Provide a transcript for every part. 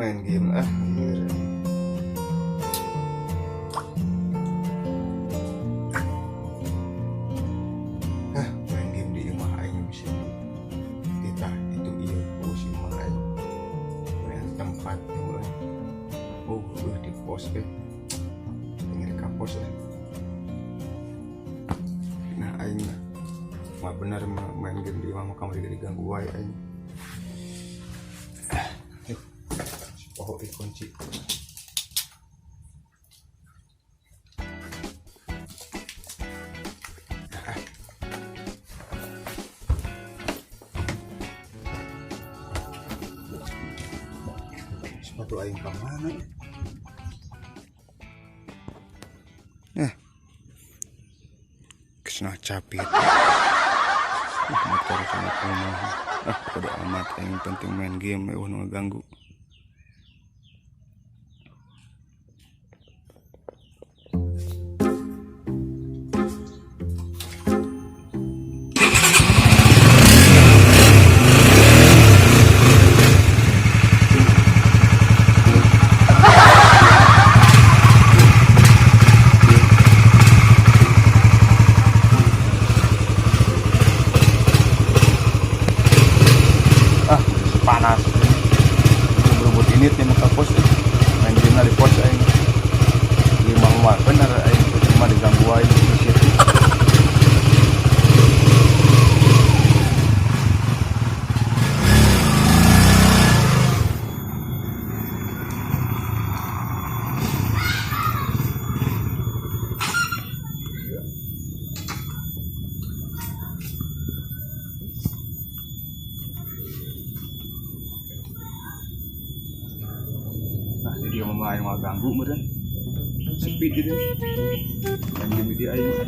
Main game ah. Hah, main game di imah aing bisa kita itu iya bos imah aing. Main tempat euy. Oh, di pos euy. Dengar ka pos euy. Nah aing mah bener main game di imah mah kamari diganggu wae aing. Oh, kunci. Sepatu aing ka mana ya? Kesana capit. Motor sama kumaha. Ah, bodo amat aing penting main game eueuh nu ngaganggu. Panas berebut ini tim ke pos main game di pos aing lima mah bener aing cuma diganggu aing di situ. Nah, jadi mama aing mah ganggu meureun. Sepi gitu. Main game di aing mah.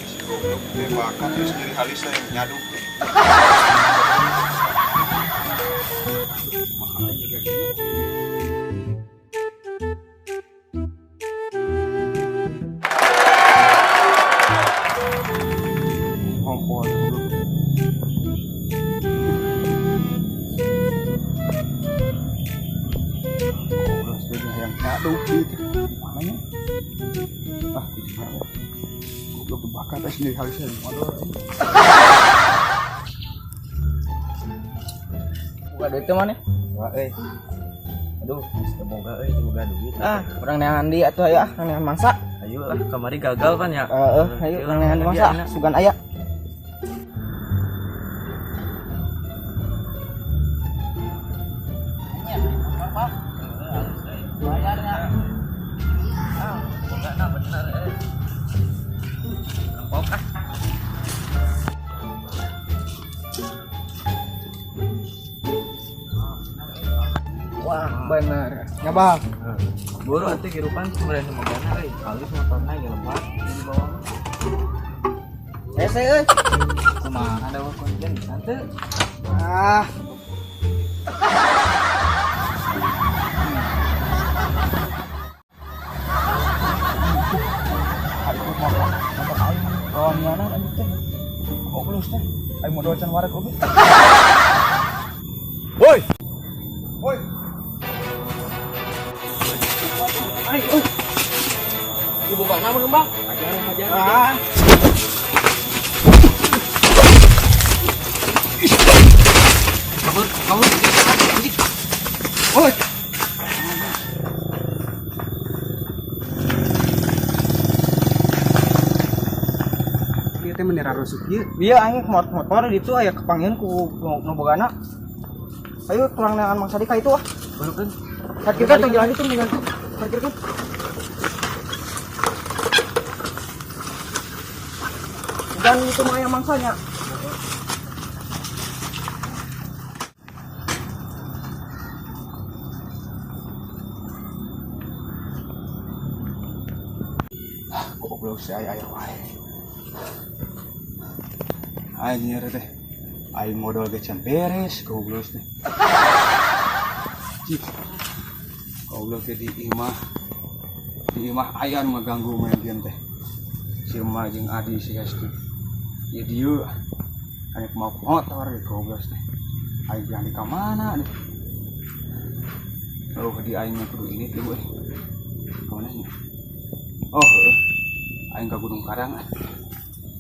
Si goblok tembakan terus nyeri halis yang nyaduk. Buka duit mana? Wah, euy. Aduh, geus teu boga euy, teu boga duit. Ah, urang neangan di atuh aya ah, urang neangan mangsa. Ayo lah, kamari gagal pan ya. Heeh, ayo urang neangan mangsa, sugan aya. Wah, bener. Ya, Bang. Buru atuh hirupan kemudian sama gana euy. Halus motorna ge lebat di bawah mah. Hese euy. Kumaha ada kuncian teu? Ah. Aing motor aing kawangianan anjing teh. Goblok teh. Aing modal can wareg oge. Woi. Woi. Ayo, oi. Ibu mana mun, Bang? Ajar, ajar. Ah. Kabur, kabur. Anjing. Woi. Ieu teh meni rarusuk ieu. Iya aing motor di ditu aya kepanggihan ku nu bogana. Ayo kurang neangan mangsa di ka itu ah. Barukeun. Parkirkan tong jalan itu mendingan. Parkirkan. Dan itu mah aya mangsanya. Goblok si aya aya wae. Anjir teh. Aing modal ge can beres goblok teh. Cik. Goblok teh di imah. Di imah aya nu ngaganggu main game teh. Si emak jeung Adi si Hesti. Ieu dieu ane mau motor ge goblok teh. Aing berani ka mana nih? Oh, di aing mah kudu ini teh euy. Ka mana nya? Oh, heueuh. Aing ka Gunung Karang ah.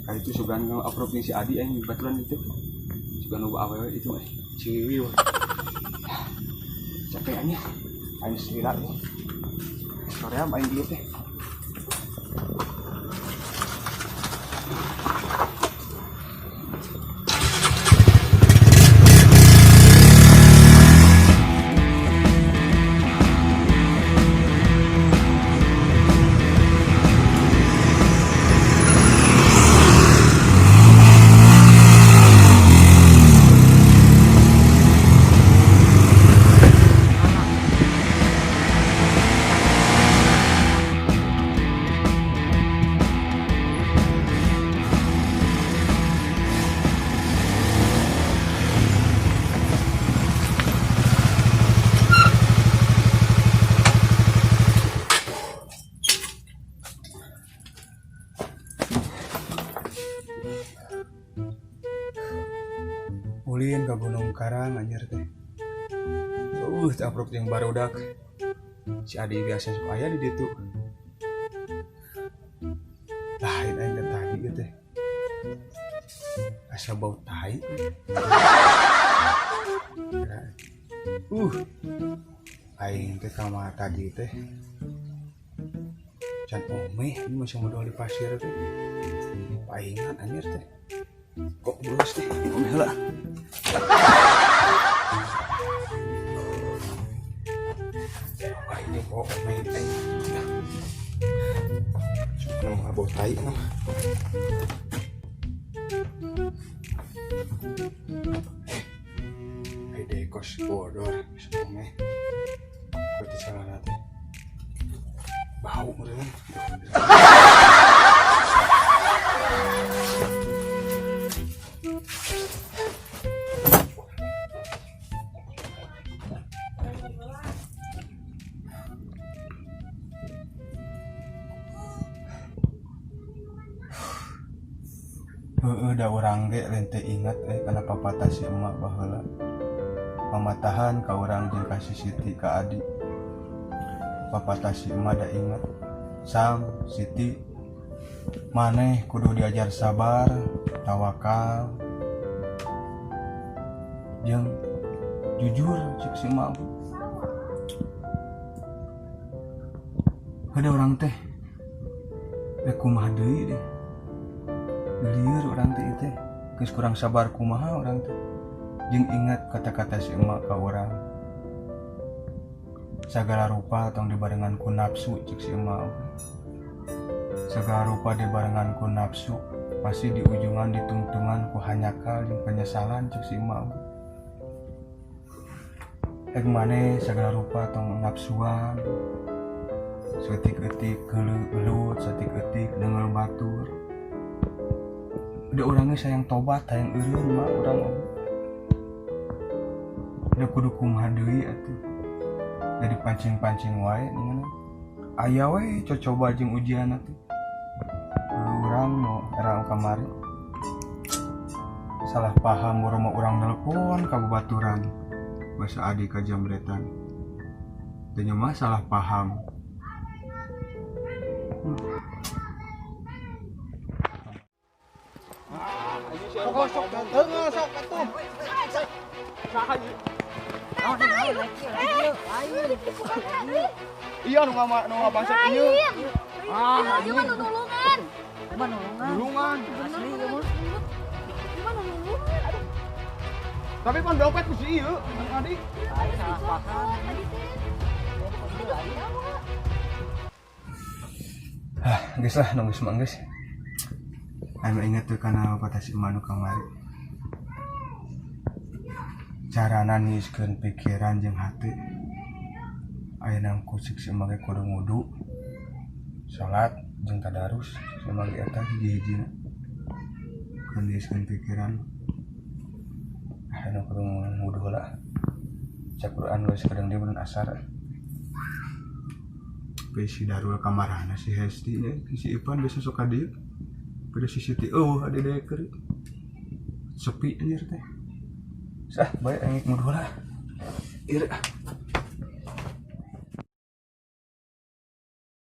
Ka itu sugan ngaupload si Adi aing baturan itu. Sugan loba awewe itu euy. Si Wiwi. Capek nya. Aing selila euy. Soream aing dieu teh. Ulin ka Gunung Karang anjir teh. Taprok jeung barudak. Si Adi biasa sok aya di ditu. Lain aing teh tadi ieu teh. Asa bau tai. Aing teh kama tadi teh. Can omeh ini masih modal di pasir teh. Paingan anjir teh. Kok bulus teh? Omeh heula. Wah, ini kok omeh teh. Sok mah bau tai mah. Ai dekos bodor omeh. Berarti salah teh. Bau meureun. Heeh, da urang ge lain teh ingat kana papatah si emak baheula. Pamatahan ka urang jeung ka si Siti ka Adi. Papatah si emak da ingat. Sam, Siti, maneh kudu diajar sabar, tawakal, jeung jujur cek si emak. Heuh da urang teh rek kumaha deui deh. Lieur urang teh ieu teh. Geus kurang sabar kumaha urang teh. Jeung ingat kata-kata si emak ka urang. Sagala rupa tong dibarengan ku nafsu cek si emak. Sagala rupa dibarengan ku nafsu pasti di ujungan ditungtungan ku hanyakal jeung penyesalan cek si emak. Rek maneh sagala rupa tong nafsuan. Saeutik-eutik geuleuh-gelut, saeutik-eutik deungel batur. Udah orangnya sayang tobat, hayang eureun mah urang. Udah kudu kumaha deui atuh. Jadi pancing-pancing wae ningan. Aya we cocoba jeung ujian atuh. Urang nu era kamari. Salah paham urang mah urang nelpon ka babaturan. Basa adi ka jambretan. Teu mah salah paham. Sok ganteng sok atuh. Saha ieu? Iya nu ngabangsat ieu. Ah, ieu mah nu nulungan. Mah nulungan. Nulungan. Asli ieu mah. Ieu mah nulungan. Aduh. Tapi pan dompet ku si ieu, Kang Adi. Salah paham. Tadi teh. Ah, geus lah nunggu semang geus. Aing inget tuh kana kata si Manu kamari. Carana niiskeun pikiran jeung hati. Ayeuna ku cik si emak ge kudu ngudu. Salat jeung tadarus si emak ge eta hiji-hijina. Keur niiskeun pikiran. Anu kudu nguduh heula. Maca Quran geus kadang dia bulan asar. Tapi si Darul kamarana si Hesti nya, si Ipan biasa suka dieu. Pada si Siti eueuh ada deker. Sepi anjir teh. Sah, bae aing nguduh heula. Ieu.